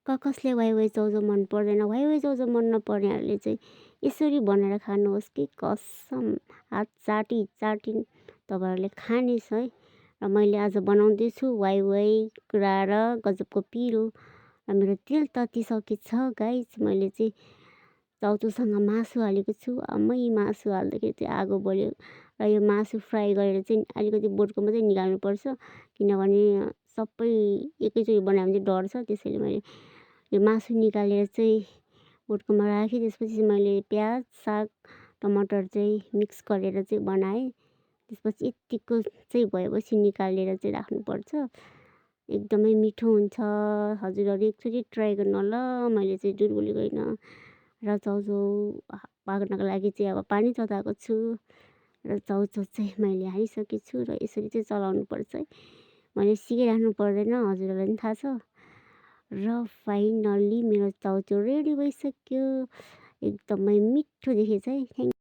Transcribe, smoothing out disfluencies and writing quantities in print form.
कसले why why chow chow मन पर्दैन, वाइ वाइ चाउचाउ मन नपर्नेहरूले चाहिँ यसरी बनाएर खानुहोस् कि कसम हात चाटी चाटी तपाईँहरूले खानेछ है। र मैले आज बनाउँदैछु वाइ वाइ कुराएर गजबको पिरो र मेरो तेल ततिसकेछ गाइस। मैले चाहिँ चाउचाउसँग मासु हालेको छु। आमै मासु हाल्दाखेरि चाहिँ आगो बल्यो र यो मासु फ्राई गरेर चाहिँ अलिकति बोटको मात्रै निकाल्नुपर्छ, किनभने सबै एकैचोटि बनायो भने चाहिँ डढ्छ। त्यसैले मैले यो मासु निकालेर चाहिँ बोटकोमा राखेँ। त्यसपछि मैले प्याज साग टमाटर चाहिँ मिक्स गरेर चाहिँ बनाएँ। त्यसपछि यत्तिको चाहिँ भएपछि निकालेर चाहिँ राख्नुपर्छ। एकदमै मिठो हुन्छ। हजुरहरू एकचोटि ट्राई गर्नु होला। मैले चाहिँ झुट बोलेको होइन। र चाउचाउ पाक्नको लागि चाहिँ अब पानी तताएको छु र चाउचाउ चाहिँ मैले हालिसकेको छु र यसरी चाहिँ चलाउनु पर्छ है। मैले सिकाइराख्नु पर्दैन, हजुरहरूलाई पनि थाहा छ। र फाइनल्ली मेरो चाउचाउ रेडी भइसक्यो। एकदमै मिठो देखेछ है।